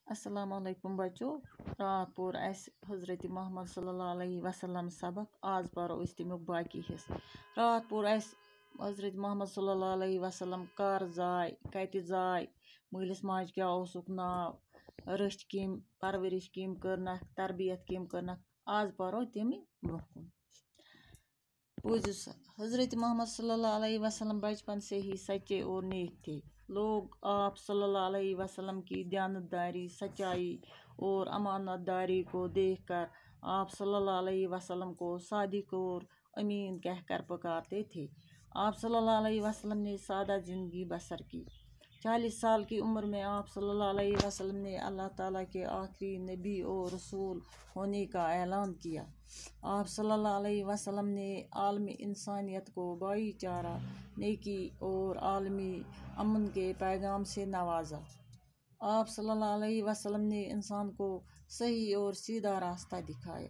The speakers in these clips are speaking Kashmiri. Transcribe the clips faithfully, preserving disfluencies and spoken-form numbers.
السلام علیکم بچو۔ راتھ پوٚر اَسہِ حضرت محمد صلی اللہ علیہ وسلم سبق۔ آز پَرو أسۍ تَمیُک باقی حصہٕ۔ راتھ پوٚر اَسہِ حضرت محمد صلی اللہ علیہ وسلم کَر زاے، کَتہِ زاے، مٲلِس ماجہِ کیٛاہ اوسُکھ ناو، رٔچھۍ کٔمۍ، پرورش کٔمۍ کٔرنَکھ، تربیت کٔمۍ کٔرنَکھ۔ آز پَرو تَمہِ برٛونٛہہ کُن۔ پوٚز یُس حضرت محمد صلی اللہ علیہ وسلم بچپن سے ہی سچے اور نیک تھے۔ لوگ آپ صلی اللہ علیہ وسلم کی دیانتداری، سچائی اور امانت داری کو دیکھ کر آپ صلی اللہ علیہ وسلم کو صادق اور امین کہہ کر پکارتے تھے۔ آپ صلی اللہ علیہ وسلم نے سادہ زندگی بسر کی۔ چالیس سال کی عمر میں آپ صلی اللہ علیہ وسلم نے اللہ تعالیٰ کے آخری نبی اور رسول ہونے کا اعلان کیا۔ آپ صلی اللہ علیہ وسلم نے عالم انسانیت کو بھائی چارہ، نیکی اور عالمی امن کے پیغام سے نوازا۔ آپ صلی اللہ علیہ وسلم نے انسان کو صحیح اور سیدھا راستہ دکھایا۔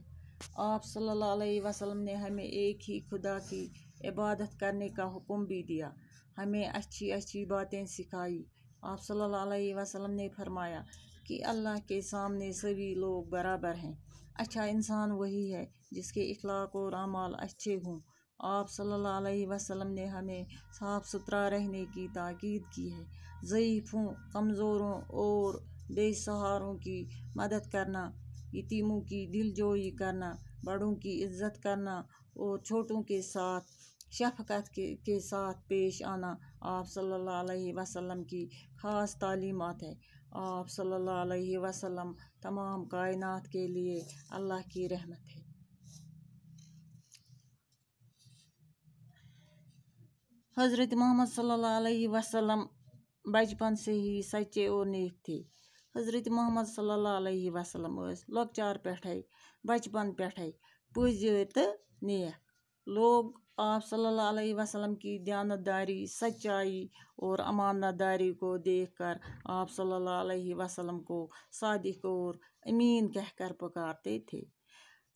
آپ صلی اللہ علیہ وسلم نے ہمیں ایک ہی خدا کی عبادت کرنے کا حکم بھی دیا، ہمیں اچھی اچھی باتیں سکھائی۔ آپ صلی اللہ علیہ وسلم نے فرمایا کہ اللہ کے سامنے سبھی لوگ برابر ہیں۔ اچھا انسان وہی ہے جس کے اخلاق اور اعمال اچھے ہوں۔ آپ صلی اللہ علیہ وسلم نے ہمیں صاف ستھرا رہنے کی تاکید کی ہے۔ ضعیفوں، کمزوروں اور بے سہاروں کی مدد کرنا، یتیموں کی دلجوئی کرنا، بڑوں کی عزت کرنا اور چھوٹوں کے ساتھ شفقت کے، کے ساتھ پیش آنا آپ صلی اللہ علیہ وسلم کی خاص تعلیمات ہے۔ آپ صلی اللہ علیہ وسلم تمام کائنات کے لیے اللہ کی رحمت ہے۔ حضرت محمد صلی اللہ علیہ وسلم بچپن سے ہی سچے اور نیک تھے۔ حضرت محمد صلی اللہ علیہ وسلم ٲسۍ لۄکچار پٮ۪ٹھَے، بچپن پٮ۪ٹھَے پٔزۍ یٲرۍ تہٕ نیک۔ لوگ آپ صلی اللہ علیہ وسلم کی دیانتداری، سچائی اور امانت داری کو دیکھ کر آپ صلی اللہ علیہ وسلم کو صادق اور امین کہہ کر پکارتے تھے۔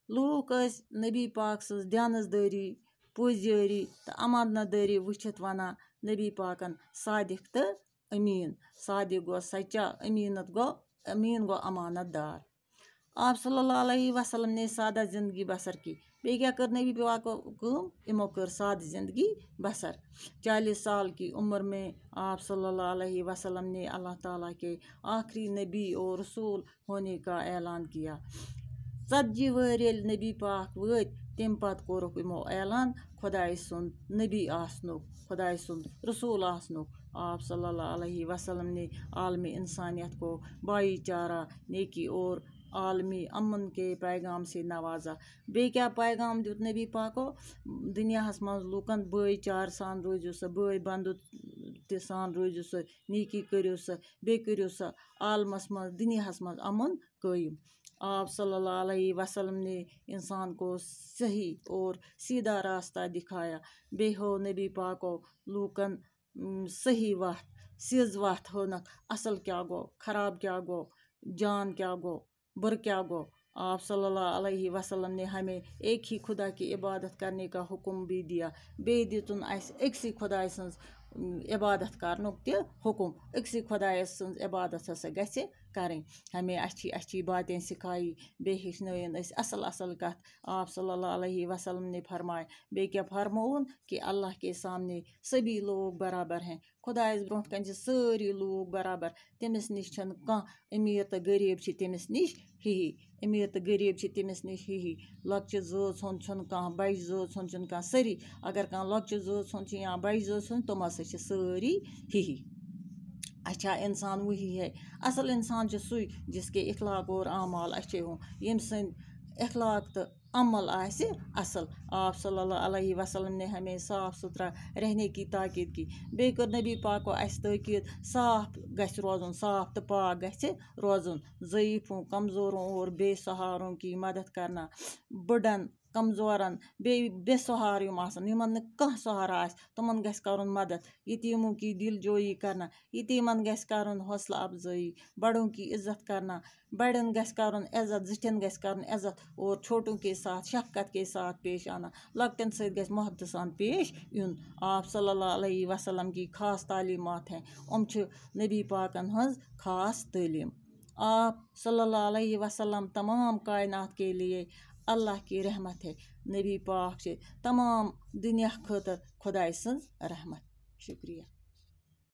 لوٗکھ ٲسۍ نبی پاک سٕنٛز دیانتدٲری، پوٚزیٲری تہٕ امانت دٲری وٕچھِتھ ونان نبی پاکن صادق تہٕ امین۔ صادق گوٚو سچا، امینت گوٚو، امین گوٚو امانت دار۔ آپ صلی اللہ علیہ وسلم نے سادہ زندگی بسر کی۔ بیٚیہِ کیٛاہ کٔر نبی پاکو کٲم؟ یِمو کٔر سادٕ زندگی بسر۔ چالیس سال کی عمر میں آپ صلی اللہ علیہ وسلم نے اللہ تعالیٰ کے آخری نبی اور رسول ہونے کا اعلان کیا۔ ژتجی وٕہٕرۍ ییٚلہِ نبی پاک وٲتۍ، تَمہِ پتہٕ کوٚرُکھ یِمو اعلان خۄداے سُنٛد نبی آسنُک، خۄداے سُنٛد رسول آسنُک۔ آپ صلی اللہ علیہ وسلم نے عالم انسانیت کو بھائی چارہ، نیکی اور عالمی امن کے پیغام سے نوازا۔ بیٚیہِ کیٛاہ پیغام دیُت نبی پاکو؟ دُنیاہَس منٛز لوٗکَن بٲے چارٕ سان روٗزِو سا، بٲے بنٛدُت تہِ سان روٗزِو سا، نیکی کٔرِو سا، بیٚیہِ کٔرِو سا عالمَس منٛز، دُنیاہَس منٛز امن قٲیِم۔ آپ صلی اللہ علیہ وسلم نے انسان کو صحیح اور سیدھا راستہ دکھایا۔ بیٚیہِ ہوو نبی پاکو لوٗکَن، م، صحیح وَتھ، سیٚز وَتھ ہٲونَکھ، اَصٕل کیٛاہ گوٚو، خراب کیٛاہ گوٚو، جان کیٛاہ گوٚو، بُرٕ کیٛاہ گوٚو۔ آپ صلی اللہ علیہ وسلم نے ہمیں ایک ہی خدا کی عبادت کرنے کا حکم بھی دیا۔ بیٚیہِ دیُتُن اَسہِ أکسٕے خۄداے سٕنٛز، م، عبادت کرنُک تہِ حکم۔ أکسٕے خۄدایَس سٕنٛز عبادت ہسا گژھِ کرٕنۍ۔ ہمیں اچھی اچھی باتیں سکھائی، بیٚیہِ ہیٚچھنٲیِن أسۍ اَصٕل اَصٕل کَتھ۔ آپ صلی اللہ علیہ وسلم نے فرمائے، بیٚیہِ کیٛاہ فرمووُن کہ اللہ کے سامنے سبھی لوگ برابر ہیں۔ خۄدایَس برونٛٹھ کَنہِ چھِ سٲری لوٗکھ برابر۔ تٔمِس نِش چھَنہٕ کانٛہہ أمیٖر تہٕ غریٖب چھِ تٔمِس نِش ہِہی۔ أمیٖر تہٕ غریٖب چھِ تٔمِس نِش ہِہی۔ لۄکچہِ زٲژ ہُنٛد چھُنہٕ کانٛہہ، بَجہِ زٲژ ہُنٛد چھُنہٕ کانٛہہ۔ سٲری، اگر کانٛہہ لۄکچہِ زٲژ ہُنٛد چھُ یا بَجہِ زٲژ ہُنٛد، تِم ہسا چھِ سٲری ہِہی۔ اچھا انسان وہی ہے۔ اصل انسان چھُ سُے، جس کے اخلاق اور اعمال اچھے ہوں۔ ییٚمہِ سٕنٛدۍ اخلاق تہٕ عمل آسہِ اصل۔ آپ صلی اللہ علیہ وسلم نے ہمیں صاف ستھرا رہنے کی تاکید کی۔ بیٚیہِ کٔر نبی پاکو اَسہِ تٲکید، صاف گژھِ روزُن، صاف تہٕ پاک گژھِ روزُن۔ ضعیفوں، کمزوروں اور بے سہاروں کی مدد کرنا۔ بٕڈن، کمزورن، بیٚیہِ بے سہارٕ یِم آسن، یِمن نہٕ کانٛہہ سہارٕ آسہِ، تِمن گژھِ کرُن مدد۔ یتیموں کی دل جوئی کرنا، یتیمن گژھِ کرُن حوصلہٕ افزٲیی۔ بڑوں کی عزت کرنا، بڑٮ۪ن گژھِ کرُن عزت، زِٹھٮ۪ن گژھِ کرُن عزت، اور چھوٹوں کے ساتھ شفقت کے ساتھ پیش آنا، لۄکٹٮ۪ن سۭتۍ گژھِ محبتہٕ سان پیش یُن۔ آپ صلی اللہ علیہ وسلم کی خاص تعلیمات ہیں، یِم چھِ نبی پاکن ہٕنٛز خاص تعلیٖم۔ آپ صلی اللہ علیہ وسلم تمام کائنات کے لیے اللہ کی رحمت ہے۔ نبی پاک چھِ تمام دُنیا خٲطرٕ خۄداے سٕنٛز رحمت۔ شُکریہ۔